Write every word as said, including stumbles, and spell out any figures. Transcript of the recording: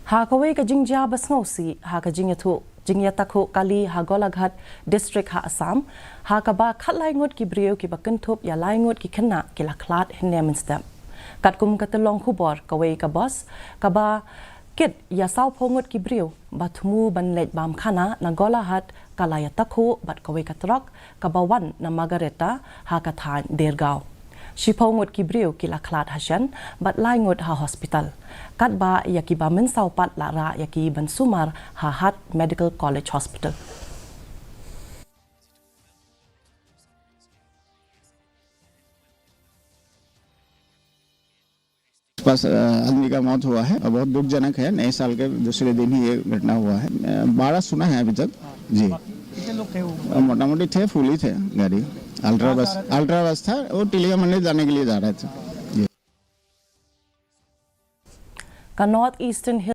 Ha kawei ka jingjia ba sngewsih, ha ka jingïathuh, jingïatakhuh kali ha Golaghat District ha Assam, ha kaba khatlai ngut ki briew kiba kynthup ïa lai ngut ki khynnah ki la khlad hynne mynstep. Katkum ka tyllong khubor, kawei ka bus, kaba kit ïa sawphew ngut ki briew, ba thmu ban leit bam khana na Golaghat ka la ïatakhuh bad kawei ka trok, kaba wan na Margherita ha ka thaiñ Dergaon. Shiphew ngut ki briew ki la khlad ha shen, bad lai ngut ha hospital. Katba ïa kiba mynsaw pat la rah ïa ki ban sumar ha Hat Medical College Hospital. पास, अ, आदमी का मौत हुआ है और बहुत दुखजनक है। नए साल के दूसरे दिन ही ये घटना हुआ है। अ, बारह सुना है अभी तक। जी। कितने लोग थे वो? अ, मोटामोटी थे, फुल ही थे गाड़ी। अल्ट्रा बस, अल्ट्रा बस था, वो टिलिया मंडी जाने के लिए जा रहे थे। जी। Ka North Eastern Hill